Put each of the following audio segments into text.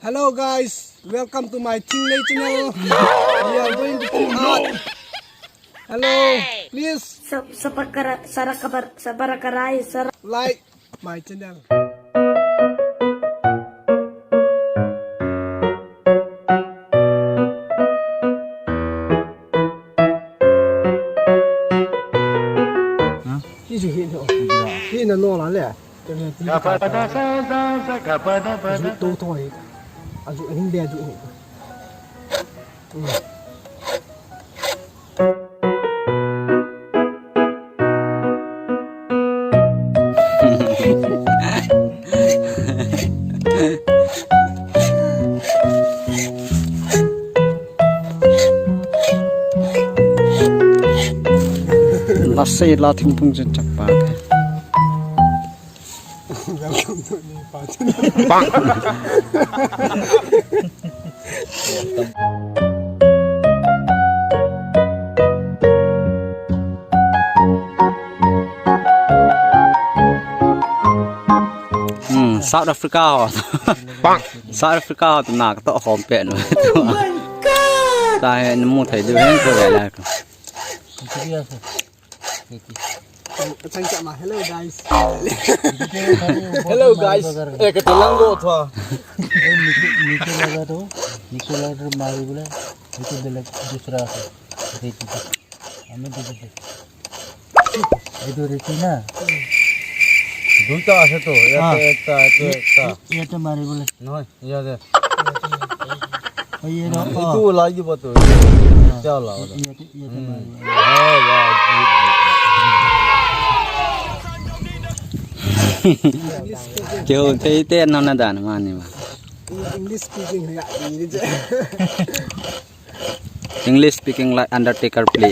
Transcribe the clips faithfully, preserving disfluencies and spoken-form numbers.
Hello guys, welcome to my Thinglei channel. We are going to cook art. Hello, please. Sa-, sapakara-, sarakapar-, sabarakarai, sara- Like my channel. Hi chu hi no. Hi na no la le. Ka pa da sa sa sa ka pa da pa da. Ju to thoi. A ju hin be ju. Lasei la thingphung chen chak pa. Welcome to Nepal. Bang. Hmm, South Africa ho. Bang. South Africa ho tu na ka to hom pe no. Oh my God. Ta he na mu thei du hen ko le la ko. Hello guys. Eh, kati lang go thwa. Eh, नीचे, नीचे लगा दो, नीचे लगा दो, मारो बोला, ये तो गलत, दूसरा है। रेती पे। हमें दे दो। ये तो रेती ना। দুইটা আছে তো, এটা हाँ। একটা, এটা ये, একটা। ये, ये तो मारे बोले। নহয়। Iya de. Oh, iya, no. Itu lagi ba tu? Siya la. Iya, iya, iya. Kyo te te no na dan mani ba. English speaking ya. English speaking like undertaker play.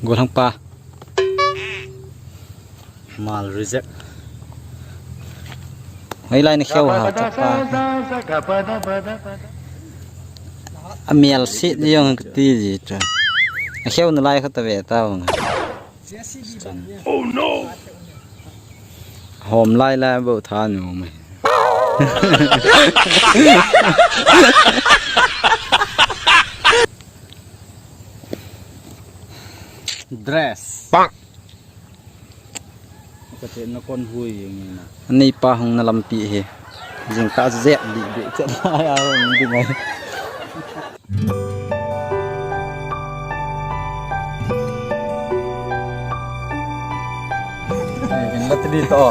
Golang pa. Mal reject. Hei lai na kheu ha, chapa. A mial sit jong kati ji chu. A kheu na lai kha ta ve ta vang. Oh no! Hom lai lai bo tha nu mai. Dress. Bang. Ka te na kon hui nge na. Ani pa hung na lampi hi. Jing ka zet di di chet na ya hung di ngai. Eh, kena tadi to.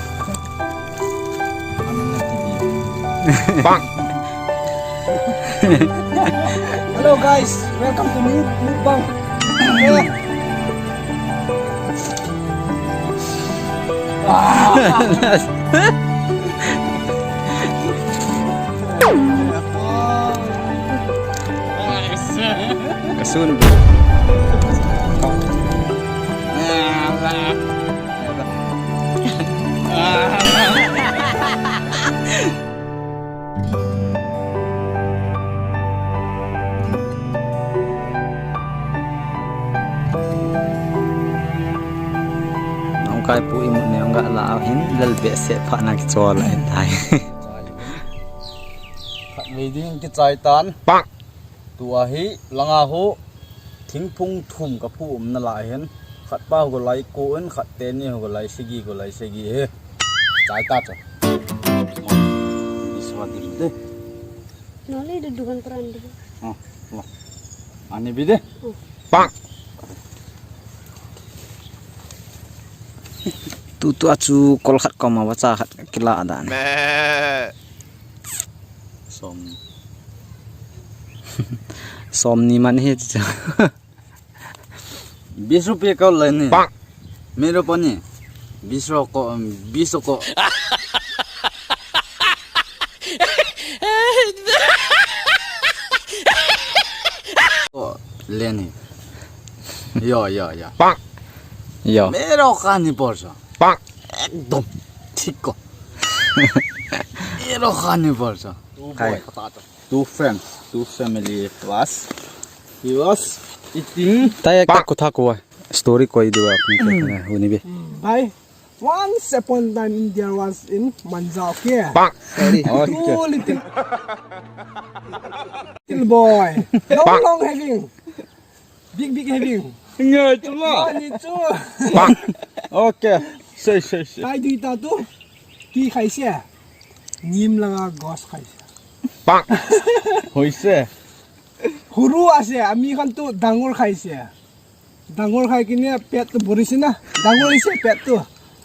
Bang. Hello guys, welcome to new mukbang. Kasun. Kaipu imut neo ga la hin lal behseh pha na kichol ahi tai. Khatvei ding kichai tan. Tua hi langa ho thingphung thum ka phu um na la hin. Khat pa ho lai ko in, khat teni ho lai segi, ho lai segi hi. Chai ta cha. Iswa dim de. Nale de dukan peran de. Oh, wah. Ani bi de. Oh. Pak. Tu tu achu kol khat koma vacha khat kila dan. Som. Som ni man hi chu. Bisu pe kau le ni. Pak. Mero pani. Bisu ko, um, bisu ko. Ko, leni. Yo, yo, yo. Pak. Yo. Mero kani porso. Pak. Ekdom. Thik ko. Mero kani porso. Kai. Two friends, two family was, he was eating. Tai ek tak kotha ko story koi diu apni ke na huni be. Bhai, once upon a time in there was in Manja, okay? Sorry. Okay. Two little, little boy. Long, long having. Big, big having. Ngai chu la. Ani chu. Okay. Sei, sei, sei. Tai dui ta tu. Ki khai se. Nim langa gos khai se. Hoi se. Huru ase, ami khan tu dangor khai se. Dangor khai kine pet tu buri se na. Dangor ise pet tu.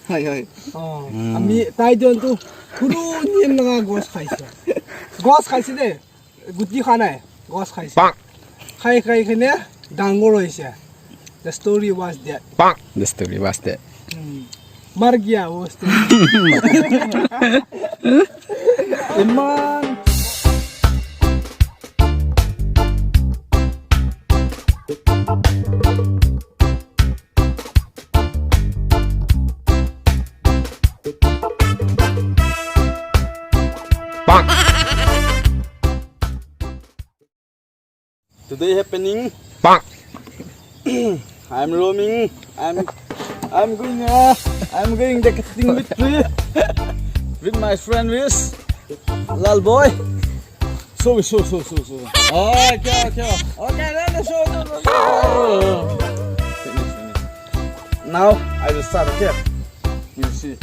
Hai, hai. Oh, ami tai don tu. Huru nim langa gos khai se. Gos khai se de. Guti khan ai, gos khai se. Pak. Khai khai khai ne, dangor hoi se. The story was that. Pak. The story was that. Hmm. Mar gaya wo story. Iman. Today happening. I'm roaming. I'm, I'm going, uh, I'm going the cutting with tree with my friend with Lal Boy. So, so, so, so, so. Okay, okay. Okay, let us show, show, show, show. Finish, finish. Now I will start, okay? You see.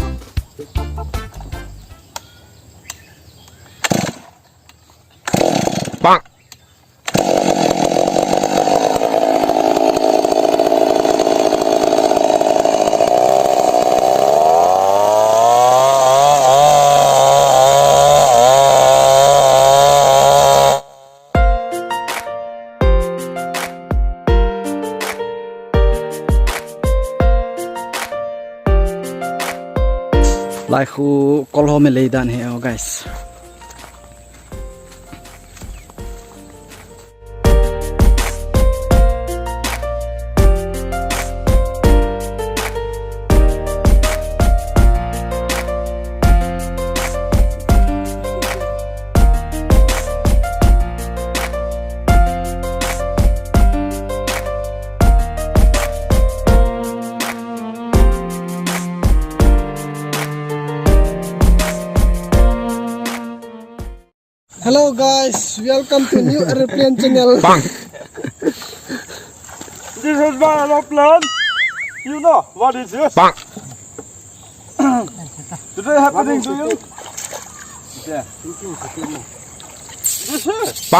Lai khu kol ho me lei dan he o, guys. Hello guys, welcome to new aeroplane channel. This is my aeroplane. You know what is this? Today happening to you? Yeah. This is.